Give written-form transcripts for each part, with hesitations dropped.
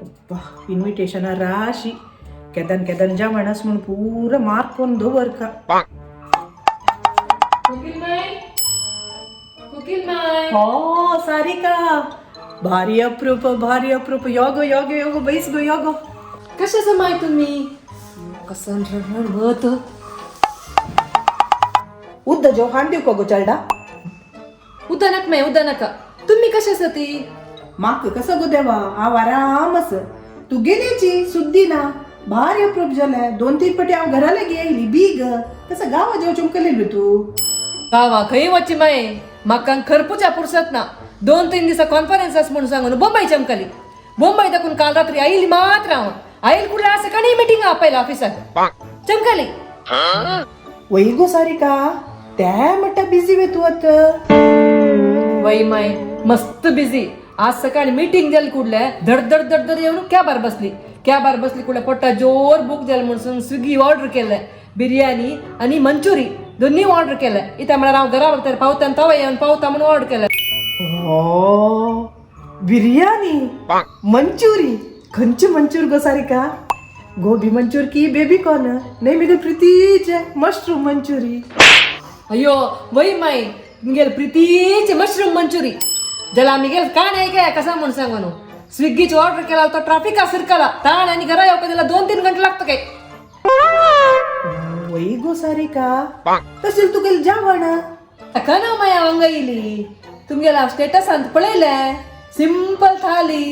ಅಬ್ಬಾ, ಇನ್ವಿಟೇಷನ್ ರಾಶಿ. ಕೆದನ್ ಕೆದನ್ ಜಮಣಸ್ म्हण ಪೂರ ಮಾರ್ಕೊಂಡು ವರ್ಕ. कोकिलमाई, कोकिलमाई. ಹೋ ಸಾರಿಕಾ, ಭಾರಿ ಅಪ್ರೂಪ, ಭಾರಿ ಅಪ್ರೂಪ. ಯೋಗ ಯೋಗ ಯೋಗ, ಬೈಸ್ಗೋ ಯೋಗ. कशाचं माय तुम्ही कसं रडरड भत. ಉದ್ದ ಜೋ ಹಾಂಡಿ ಕೋಗೋ ಚಲ್ಡ. उद्या नका माय, उद्या नका. तुम्ही कशासाठी? माक कसं गो देवा, हांव आराम आस. तुगेलेची सुद्दी ना. भारी अप्रूप जालें. दोन तीन पटी हांव घरा लागीं येयली बीग. कसं गांवा जेव चमकलेली तूं. गावा खंय वची माये, म्हाका खरपूच्या पुरसत ना. 2-3 दिसा कॉन्फरन्स आस म्हणून सांगून बोंबई चमकली. बोंबई दाखवून काल रात्री आईल मात्र. हांव आईल कुठल्या सकाळी मिटिंग आपयला ऑफिसात चमकली. वय गो सारिका, ते म्हणटा बिजी वे तूं आतां. वय माय, मस्त बिझी. आज सकाळी मीटिंग जाली कुडले धड धड धड धड येऊन कॅबार बसली. कॅबार बसली कुडले पोट्टा जोर बुक जालें म्हणून स्विगी ऑर्डर केलें. बिर्याणी आणि मंचुरी दोन्ही ऑर्डर केलें. इथं म्हळ्यार हांव घरा वगतार पावता आनी तवा येवन पावता म्हणून ऑर्डर केलें. हो, बिर्याणी मंचुरी. खंयची मंचूर गो सारिका? गोबी मंचूर की बेबी कॉर्न? नाही मी प्रितीचे मशरूम मंचुरी. अय्यो वय माय, मिगेल प्रितीचे मशरूम मंचुरी ज्याला मिगेल का नाही काय कसा म्हणून सांगू. स्विगीची ऑर्डर केला तो ट्राफिक सिरकला ताण आणि घरा येऊ त्याला 2-3 घंटे लागतं काय. वय गो सारिका, तशें तुगेलें जेवण? ना माया हांगा येयली. तुमगेला स्टेटस अंत पळयले. सिंपल थाली,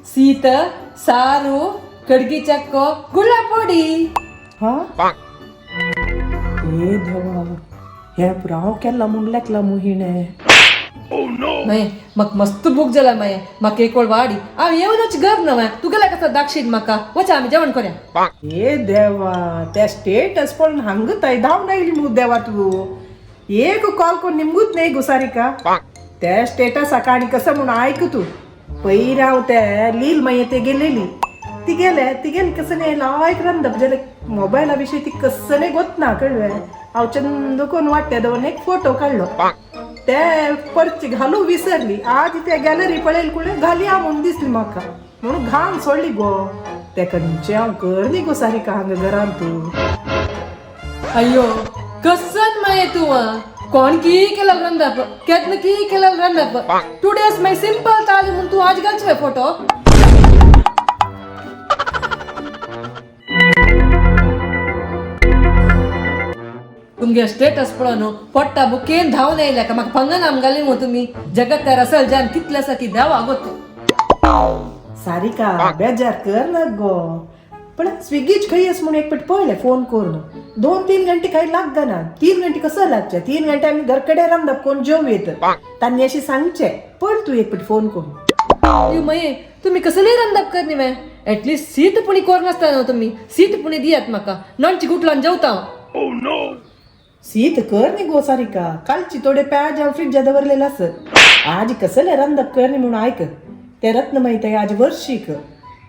सीत सारू, कडगी चक्को, गुळा पोडी. हा ए देवा, हे पुराव केला म्हूण लेखला मु हिणें. माये, म्हाका मस्त भूक जाला माये. म्हाका एक वेळ वाडी. हांव येवनच घर न्हय तुगेला कसं दाखशीत म्हाका. वचा, आमी जेवण करया. ए देवा, त्या स्टेटस पळोवन हांगा थंय धांवन आयली मु देवा. तूं एक कॉल करून निमगूत न्हय गो सारिका. त्या स्टेटस आनी कसं म्हणून आयक तूं. पयर हांव ते लील मागीर ते गेलेली. ती गेले तिगेले कसं न्ही लायक रांदप जाल्यार मोबायला विशयी ती कसं न्ही गोत ना कळ्ळें. हांव चंद करून वाट्या दवरून एक फोटो काडलो. ते परची घालू विसरली. आज ते गॅलरी पळयली कुळे घाली हांव म्हणून दिसली म्हाका, म्हणून घाण सोडली गो. ते खंयचें हांव कर न्ही गो सारिका हांगा घरान तूं. अय्यो, कसं माये तूं कोण की केलं रंदप, केदन की केलं रंदप. 2 days my simple थाली म्हणून तू आज घालचे फोटो. तुमगे स्टेटस पळोवन पोट्टा बुकेन धांवन येयल्या का म्हाका पंगन आम घाली मग तुमी जगत त्या रसल जान कितले आसा की देवा गोत. सारिका, बेजार कर ना गो. पण स्विगीच खंय आस म्हणून एक पट पळयलें फोन करून. 2-3 घंटे खंय लागना. 3 घंटे कसं लागचे? 3 घंटे आमी घरकडे रांदप कोण जेव येत तांणी अशें सांगचें. पळ तूं एक पट फोन करून. यो मये, तुम्ही कसं नाही रंदप करनी मे. ऍटलिस्ट सीत पुणी कोर नासता न्हू तुम्ही. सीत पुणी दियात म्हाका, नॉनची गुटलान जेवता हांव. सीत कर न्ही गो सारिका, कालची थोडे प्याज हांव फ्रिजा दवरलेलं आसत. आज कसलें रांदप कर न्ही म्हणून आयक. ते रत्नमाई आज वर्शीक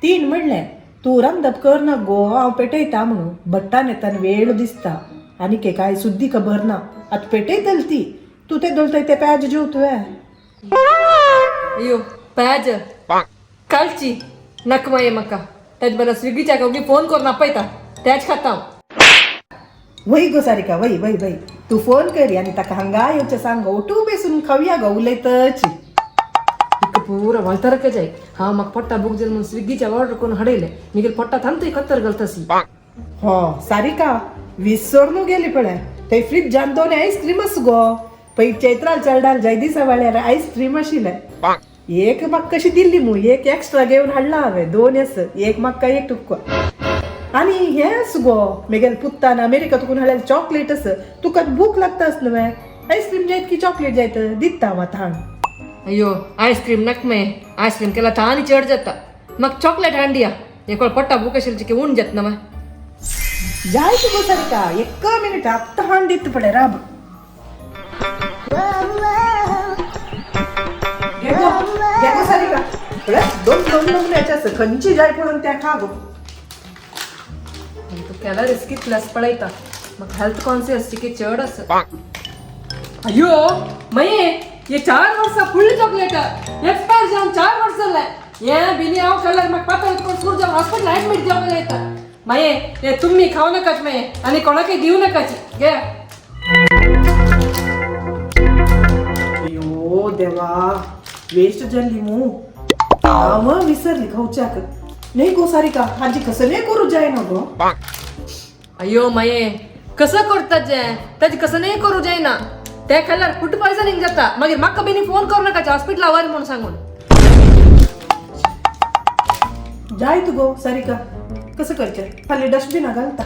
तीन म्हणलें, तूं रांदप कर ना गो, हांव पेटयता म्हणून. भट्टान येताना वेळ दिसता आनी काय सुद्दी खबर ना. आतां पेटयतली ती. तूं ते दवरताय ते प्याज जेव तुवें. अय्यो, प्याज कालची नक माये म्हाका. ताजे बरो स्विगीच्या ओगी फोन करून आपयता, त्याच खाता हांव. वय गो सारिका, वय वय वय. तूं फोन करी आनी ताका हांगा येवचें सांग गो. तूं बेसून खावया गो उलयतची. इक पूरा वळतरक जाय. हांव म्हाका पोट्टा भूक जाली म्हणून स्विगीच्या ऑर्डर करून हाडयलें. मिगेल पोट्टा थांबतय कत्तर घालतासी. हो सारिका, विसरनू गेली पळय. थंय फ्रिजान दोन आयस्क्रीम आस गो. पयर चैत्राल चलडाल जाय दिसा वाळ्यार आयस्क्रीम आशिल्लें. एक म्हाका कशी दिल्ली मु, एक एक्स्ट्रा घेवन हाडला हांवें. दोन आस, एक म्हाका एक तुका. आनी हें आस गो, मेगेल पुत्तान अमेरिका तुकून हाडलेले चॉकलेट आस. तुका भूक लागता आस न्हय, आयस्क्रीम जायत की चॉकलेट जायत, दिता हांव आतां हाडून. अय्यो, आयस्क्रीम नक मे. आयस्क्रीम केला तानी चड जाता. म्हाका चॉकलेट हांडिया. एक पोट्टा भूक आशिल्ली की उण जात ना माय. जाय तुका सारिका, एक मिनिट, आत्तां हाडून दिता पळय, राब. घे गो, घे गो सारिका. पळय, दोन दोन नमुन्याचे आसा. खंयची जाय पळोवन त्या खा गो. तूं कॅलरीज कितल्यास पळयता. म्हाका हेल्थ कॉन्सियस की चड आसा. अय्यो मये. हे 4 वर्सां फुडली चॉकलेट एक्सपायर जावन 4 वर्स जालें. हे बिनी हांव खाल्यार म्हाका पातळ करून सुरू जावन हॉस्पिटल ऍडमीट जावंक जायता. माये हे तुमी खावं नाकाच माये आनी कोणाकय दिवं नाकाच घे. अयो देवा, वेस्ट जाल्ली मू. हांव विसरली खावच्याक. न्ही गो सारिका, हाजी कसलें करूं जायना गो. अयो माये, कसं करता जे ताजे कसं नाही करू जायना. ते खाल्यार फूड पॉयझनिंग जाता. मागीर म्हाका बिनी फोन करू नाका हॉस्पिटला व्हर म्हणून सांगून. जाय तू गो सारिका, कसं करचें? फाल्यां डस्टबिना घालता.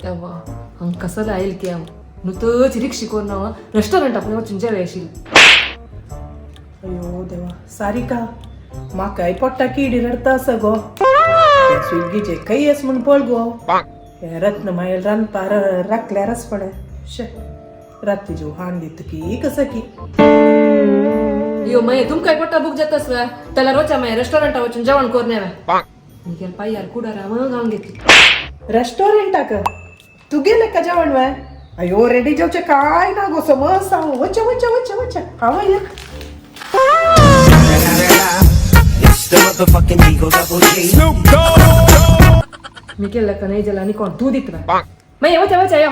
तेव्हा हांग कसं जाईल की हांव नुतच रिक्षी करून हांव रेस्टॉरंटाक वचून जेवे आशिल्लें. अयो देवा, सारिका, म्हाकाय पोट्टा किडी रडता आसा गो. तें स्विगीचे खंय येस म्हूण पळ गो. हें रत्न मायल रांदपा राखल्यार पडे शे राती जेव हाण दित की कसं की. अयो माये, तुमकांय पोट्टा भूक जातास वे त्याला रोचा माये रेस्टॉरंटा वचून जेवण करून येवे. निगेल पायार कुडार हांव घालून घेतली. रेस्टॉरंटाक तुगेलें का जेवण वे? अयो, रेडी जेवचें काय ना गो. समज हांव वचे वचे वचे वचे हांव एक. It's the motherfucking Eagle Double G. मी केलं का नाही झालं आणि कोण तू दित माये वचे वचे यो.